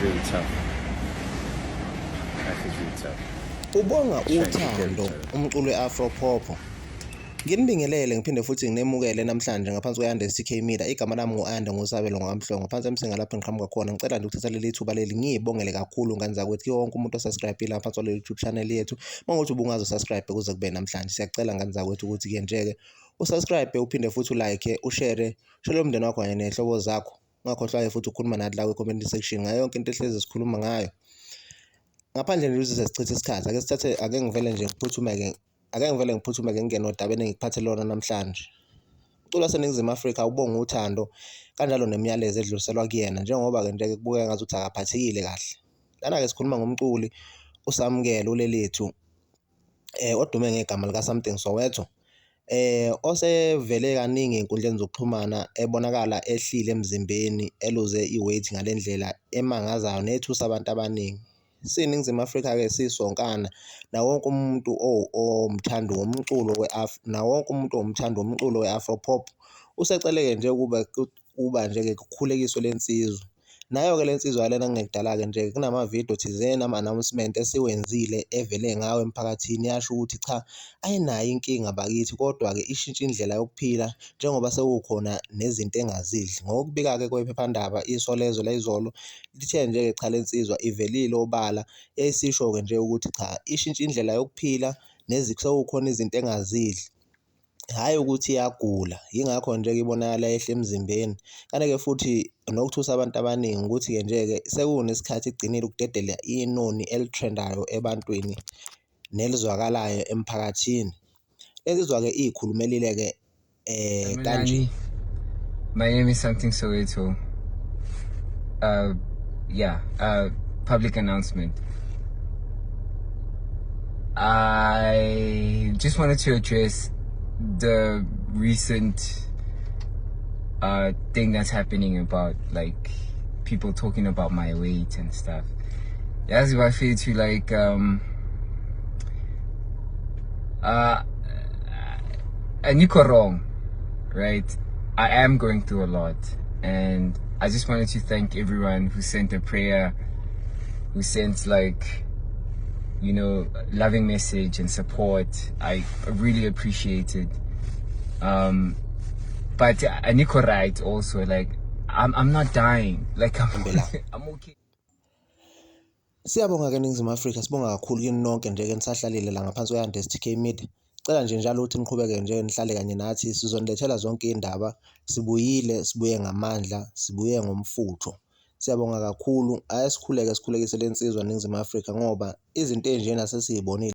really tough. Life is really tough. Ubonga Trying to get uthando each other. umculo we-Afro pop. Nginibingelele ngiphinde futhi nginemukele namhlanje ngaphansi kwe-Andes TK Media. Igama lami ngu-Anda nguSabelo ngwaMhlongo. Phansi eMsinga lapho ngiqhamuka khona. Ngicela nje ukuthatha leli thuba leli ngiyibongele kakhulu ngane zakwethu kuwo wonke umuntu osubscribe-ile ngaphansi kwale YouTube channel yethu. Uma kuwukuthi ubungaze usubscribe kuze kube namhlanje, siyacela ngane zakwethu ukuthi-ke nje-ke usubscribe uphinde futhi ulike, ushare, ushare umndeni wakho kanye ney'hlobo zakho. Ungakhohlwa-ke futhi ukukhuluma nathi la kwi-comment section ngayo yonke into ehlezi sikhuluma ngayo. Ngaphandle nje ukuthi sesichithe isikhathi, ake sithathe ake ngivele nje ngiphuthume-ke ake ngivele ngiphuthume-ke ngingene odabeni engikuphathele lona namhlanje. Umculo waseNingizimu Afrika ubonga uthando kanjalo nemiyalezo edluliselwa kuyena njengoba-ke nje kubukeka ngazuthi akaphathekile kahle. Lana-ke sikhuluma ngomculi uSamkelo uLelethu odume ngegama lika-Samthing Soweto, osevele kaningi ey'nkundleni zokuxhumana ebonakala ehlile emzimbeni, eluze i-weight ngale ndlela emangazayo nethusa abantu abaningi. SiyiNingizimu Afrika-ke sisonkana nawo wonke umuntu owumthandi womculo nawo wonke umuntu owumthandi womculo we-Afro pop usecele-ke nje ukuba kuba nje-ke kukhulekiswe le nsizwa. Nayo-ke le nsizwa lena kungekudala-ke nje kunamavidiyo thizeni ama-announcement esiwenzile evele ngawo emphakathini yasho ukuthi cha ayinayo inkinga bakithi kodwa-ke ishintshe indlela yokuphila njengoba sekukhona nezinto engazidli. Ngokubika-ke kwephephandaba Isolezwe layizolo lithe nje-ke cha le nsizwa ivelile obala esisho-ke nje ukuthi cha ishintshe indlela yokuphila sekukhona izinto engazidli. Hhayi ukuthi iyagula, yingakho nje-ke ibonakala yehla emzimbeni. Kanti-ke futhi nokuthusa abantu abaningi ukuthi-ke nje-ke sekunesikhathi igcinile ukudedela inoni elithrendayo ebantwini nelizwakalayo emphakathini. Le nsizwa-ke iy'khulumelile-ke kanje. Sanibonani. My name is Samthing Soweto. Yeah, public announcement. I just wanted to address the recent thing that's happening about, like, people talking about my weight and stuff. Yazi bafethu, like, anikho wrong, right? I am going through a lot, and I just wanted to thank everyone who sent a prayer, who sent, like, loving message and support. I really appreciate it. But anikho right also, like, I'm not dying. Like, I'm Impela. I'm okay. Siyabonga-ke Ningizimu Afrika, sibonga kakhulu kini nonke nje-ke nisahlalile la ngaphansi kwe-Andes TK Media. Cela nje njalo ukuthi niqhubeke nje nihlale kanye nathi, sizonilethela zonke iy'ndaba. Sibuyile, sibuye ngamandla, sibuye ngomfutho. Siyabonga kakhulu. Ake sikhuleke sikhulekise le nsizwa Ningizimu Afrika ngoba izinto ey'njena sesiy'bonile.